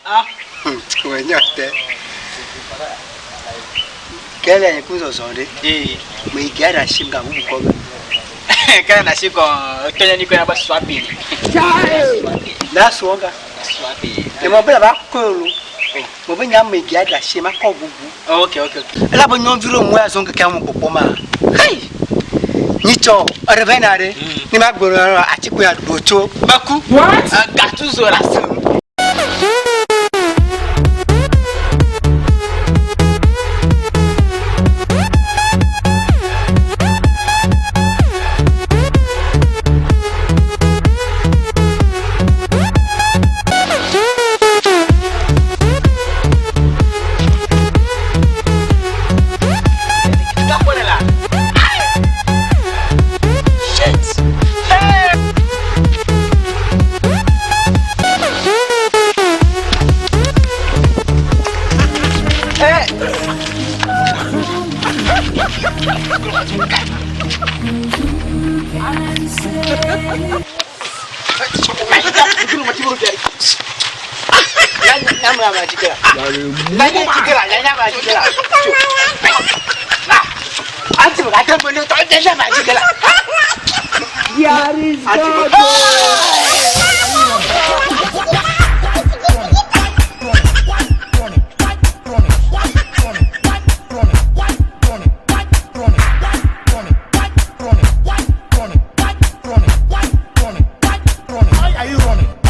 Ah. Wònye te. Ke le ku zɔzɔ ɖe. Ee. Me yi gea ɖe asi ga bubu kɔ be. Ke na si kɔ tɔnye ni kɔ na be swapi. Na sɔ ga. Swapi. Ne mo be la ba kɔ lo. Mo be nya me gea ɖe asi ma kɔ bubu. Ok ok ok. Ela be nyɔnuvi ɖe mo ya zɔn keke ame kpɔkpɔ ma. Hei. Nyitsɔ eɖe vɛ na ɖe. Ne ma gblɔ na atiku ya ɖo tso. Meku. What? Gatu zo la se. Why are you running?